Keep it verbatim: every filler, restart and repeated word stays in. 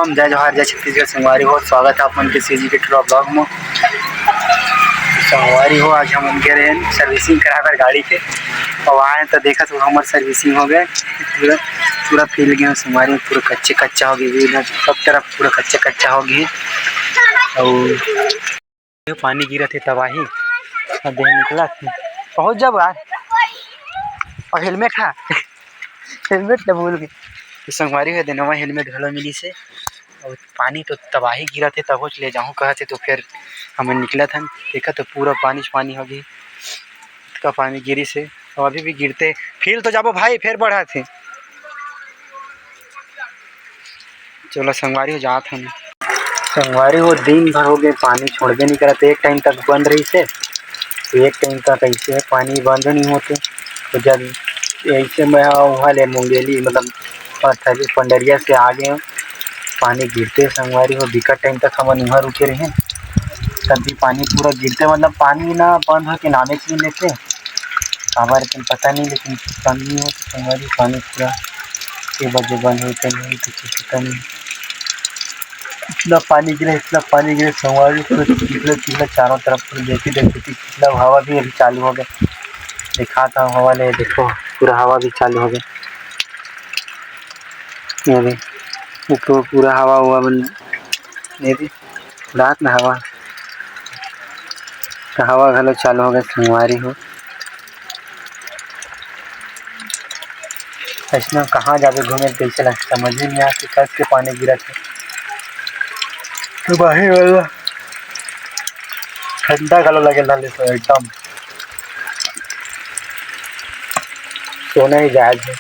हम जय जोहार, जय छत्तीसगढ़। संगवारी हो, स्वागत है आप मन के सीजी के टूरा ब्लॉग में। तो संगवारी हो, आज हम उनके रहे servicing करा बर गाड़ी के, और आए तो देखा तो हमर servicing हो गए, पूरा पूरा फैल गए संगवारी, पूरा कच्चे कच्चा हो गए, इधर सब तरफ पूरा कच्चे कच्चा हो गए। और पानी गिरत हे तबाही, अब देह निकलत हे, पहुँच जाबो यार। और हेलमेट हा, हेलमेट तो भूल गए। तो संगवारी हो, दे नवा हेलमेट घलो मिली से। और पानी तो तबाही गिरत हे, तभो ले जाहूँ कहत हे, तो फिर हमन निकलत हन। देखा तो पूरा पानी च पानी हो गई, इतका पानी गिरी से। और अभी भी गिरते, फैल तो जाबो भाई, फिर बढ़त हे। चलो संगवारी हो, जात हन। संगवारी हो, दिन भर हो गए, पानी छोड़बे नहीं करत, एक टाइम तक बंद रही से, एक टाइम तक ऐसे पानी बंद नहीं होते। तो जब ऐसे मैं वहाँ ले मुंगेली, मतलब पत्थर पंडरिया से आ गए, पानी गिरते संगवारी हो, बिकट टाइम तक हमन वहाँ रुके रहे, तब भी पानी पूरा गिरते, मतलब पानी ना बंद हो के नामे च नहीं लेते, काबर लेकिन पता नहीं, लेकिन बंद नहीं हो तो संगवारी, पानी पूरा के बजे बंद होते नहीं तो कुछ पता नहीं। इतना पानी गिरा, इतना पानी गिरा, संगवारी पूरा चिखला चिखला चारों तरफ, पूरा देखी देखी चिखला। हवा भी अभी चालू हो गया, दिखाता हूँ हवा ले, देखो पूरा हवा भी चालू हो गया। ये भी ऊपर पूरा हवा हुआ बन, ये भी रात में हवा, तो हवा घलो चालू हो गया संगवारी हो। ऐसना कहाँ जाबे घूमे, कैसे लगता समझ ही नहीं आती, कस के पानी गिरत हे। तो बाहर वाला ठंडा गला लगे लाले तो एकदम सोना ही जायज है।